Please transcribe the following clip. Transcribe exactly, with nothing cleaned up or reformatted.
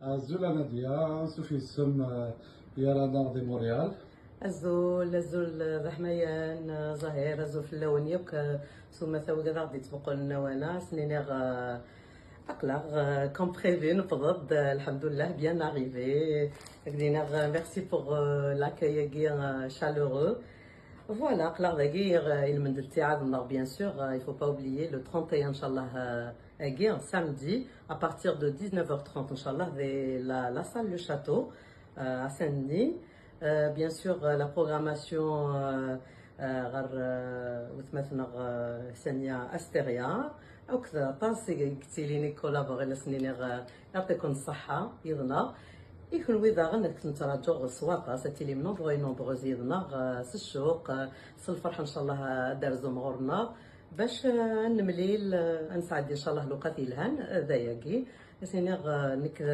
Azul a Nadia, ansuf yis-m, eh, yerra-d di Montréal. Azul, azul d aḥmayan, Zahir, azul fell-awen yakk, s umata wigad aɣ-d-ittmuqulen awal-a, s-niniɣ, eh, aql-aɣ, eh, comme prévu, newweḍ-d, eh, lḥemdullah, bien arrivé. Ak-d-iniɣ, eh, merci pour, eh, l'accueil-agi, eh, chaleureux. Voilà, aql-aɣ dagi, eh, i lmend n ttiɛad-nneɣ, bien sûr, eh, il faut pas oublier, le trente et un, inchallah, eh, agi, samedi, à partir de dix-neuf heures trente, inchallah, di la, la salle Le Château, eh, à Saint-Denis. Eh, bien sûr, eh, la programmation, eh, eh, ɣer, eh, wetma-tneɣ, eh, Sania Asteria, akked aṭas i yettilin i collaborer, la s-niniɣ, eh, yɛṭiken ṣṣeḥḥa yid-neɣ. I kenwi daɣen, ad ken-ttṛaǧuɣ s waṭas, ad tilim nombreux et nombreuses yid-neɣ, eh, s ccuq, eh, s lferḥ, inchallah, eh, ad d-terzum ɣur-neɣ, bac, eh, ad nemlil, eh, ad nesɛeddi, inchallah, lewqat yelhan, eh, d ayagi. Ad s-iniɣ, eh, nekk d